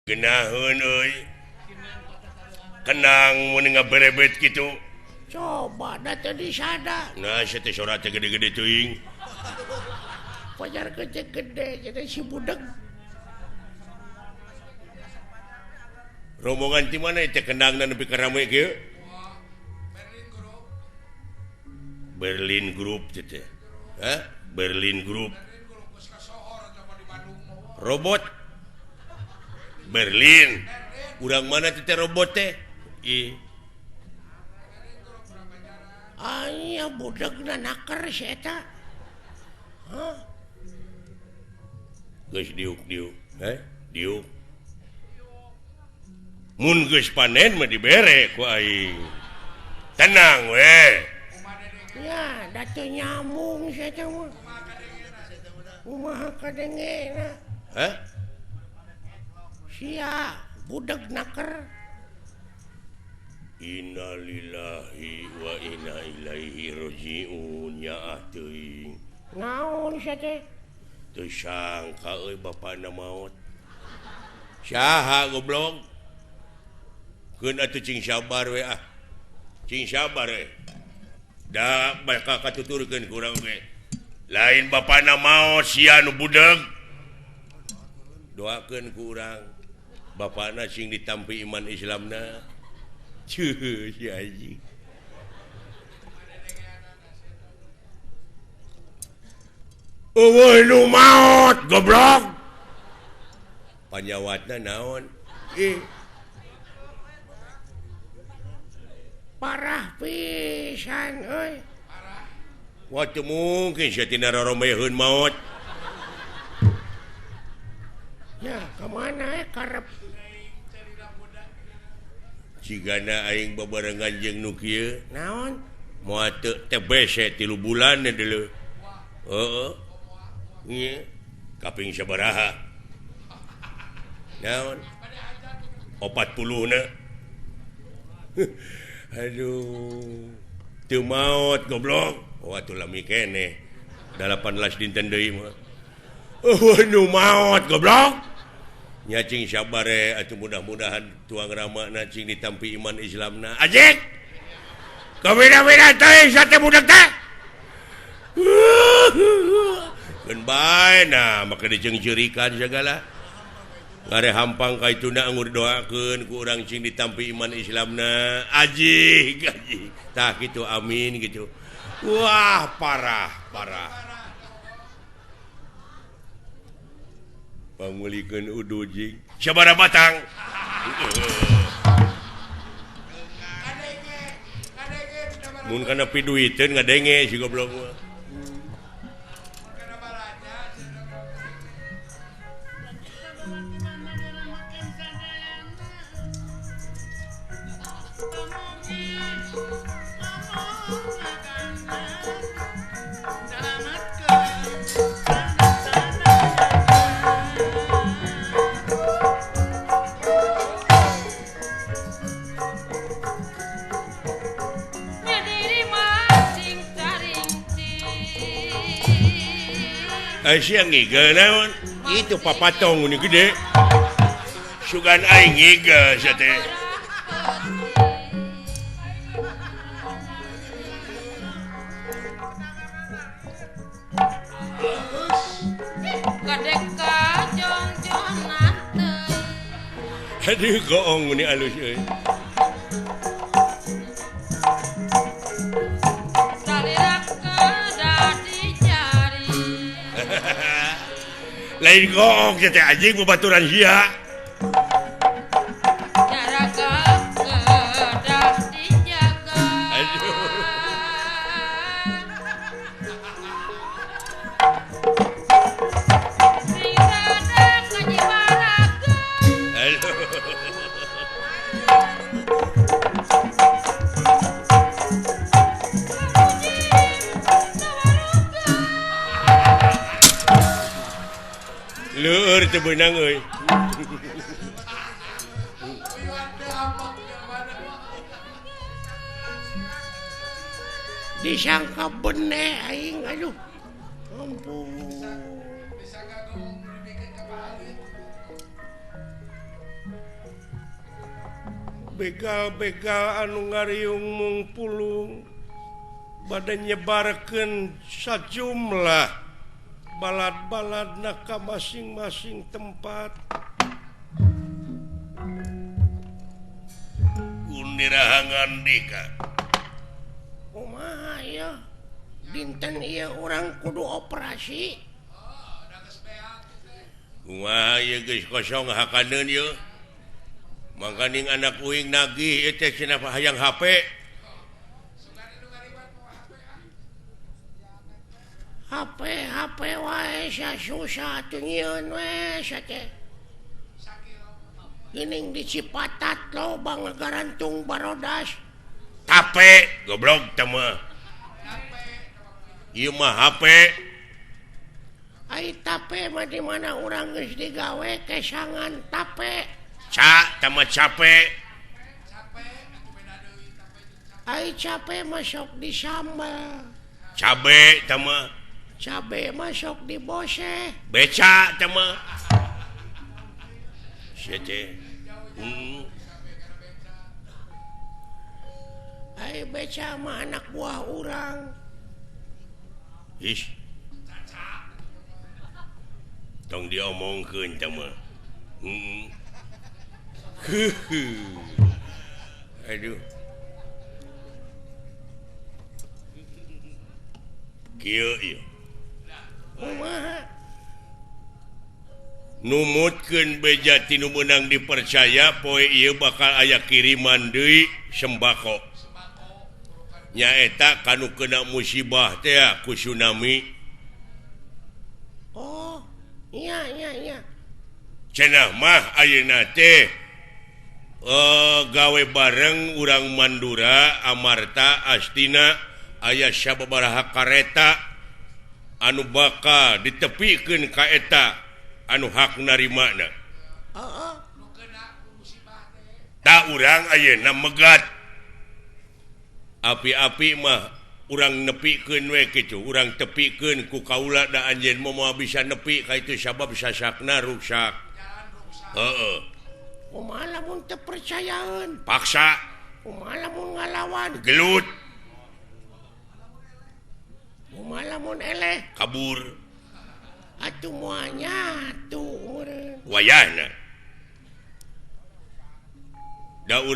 Genaheun euy. Kenang mun ngaberebet kitu. Coba da teu disada. Nah, sia teh sora teh gede-gede teuing. Pajar gede-gede jadi si budeg. Rombongan ti mana teh kendangna nepi ka rame kieu? Berlin Group teh teh. Hah? Berlin Group. Robot Berlin. Urang mana teh robot teh? Ih. Aya budegna naker si eta. Hah? Geus diuk-diuk, heh? Diuk. Mun geus panen mah dibere ku aing. Tenang we. Ya, da teu nyambung si eta mah. Kumaha kadengena? Hah? Sia budeg naker. Innalillahi wa inna ilaihi rajiun ya teuing. Naon sia teh? Teu sangka euy bapana maot. Saha goblok? Keun atuh cing sabar we ah. Cing sabar we. Da bakal katuturkeun ku urang ge. Lain bapana maot sia nu budeg. Doakeun ku urang bapana sing ditampi iman Islamna. Cuh, si anjing. Eueuh nu maot goblok. Panyawatna naon? Ih. Parah pisan euy. Wah teu mungkin sia tina roromeheun maot. Ya, ka mana karep? Cigana aing babarengan jeung nu kieu. Naon? Moal teu TBC 3 bulan deuleu. Heeh. Nya kaping sabaraha? Naon? 40 na. Aduh. Teu maot goblok. Oh atuh lami keneh. 18 dinten deui mah. Oh nu maot goblok. Nya cing sabare atuh mudah-mudahan tuang ramana cing ditampi iman Islamna. Ajik. Kabeda-beda teh sate budak teh. Keun bae nah make diceungceurikan sagala. Ngare hampang ka ituna anggur doakeun ku urang cing ditampi iman Islamna. Ajik, ajik. Tah kitu amin gitu. Wah, parah, parah. Pangulikeun udu jing. Sabaraha batang? Mun kana piduiteun ngadenge si goblok mah. Siang ngigel naon? Itu papatong ini gede. Sugan aing ngigel sia teh. Aduh goong ini alus euy. Lain goong teh anjing babaturan sia. Aduh. Aduh. Leur teu beunang euy. Disangka bene aing aduh. Ampun. Begal-begal anu ngariung mung pulung bade nyebarkeun sajumlah balad-baladna ka masing-masing tempat. Undirahangan dika. Kumaha ieu? Dinten ieu urang kudu operasi. Kumaha ieu geus kosong hakaneun ieu? Mangkaning anak uing nagih ieu teh cenah hayang HP. HP HP wae sia susah atuh nyieun we sia teh. Geuning di Cipatat loba ngagarantung barodas. Tape goblok teh mah. Ieu mah HP. Ai tape mah di mana urang geus digawe kesangan tape. Ca tama capek. Ai capek masuk di sambal. Cabe tama. Cabe masuk di bose. Beca tama. Sia teh. Ai beca mah anak buah urang. Ih. Tong diomongkeun tama. Aduh. Kieu ieu. Kumaha? Numutkeun beja ti nu meunang dipercaya poe ieu bakal aya kiriman deui sembako. Nyaeta kanu kena musibah teh ku tsunami. Oh, iya iya iya. Cenah mah ayeuna teh gawe bareng urang Mandura Amarta Astina aya sababaraha kareta anu bakal ditepikeun ka eta anu hak narimana. Heeh. Ta urang ayeuna megat. Api-api mah urang nepikeun we kitu, urang tepikeun ku kaula da anjeun moal bisa nepi ka itu sabab sasakna ruksak. Heeh. Kumaha lamun teu percayaeun? Paksa. Kumaha lamun ngalawan? Gelut. Kumaha lamun eleh? Kabur. Atuh moal nyatu meureun. Wayahna. Da urang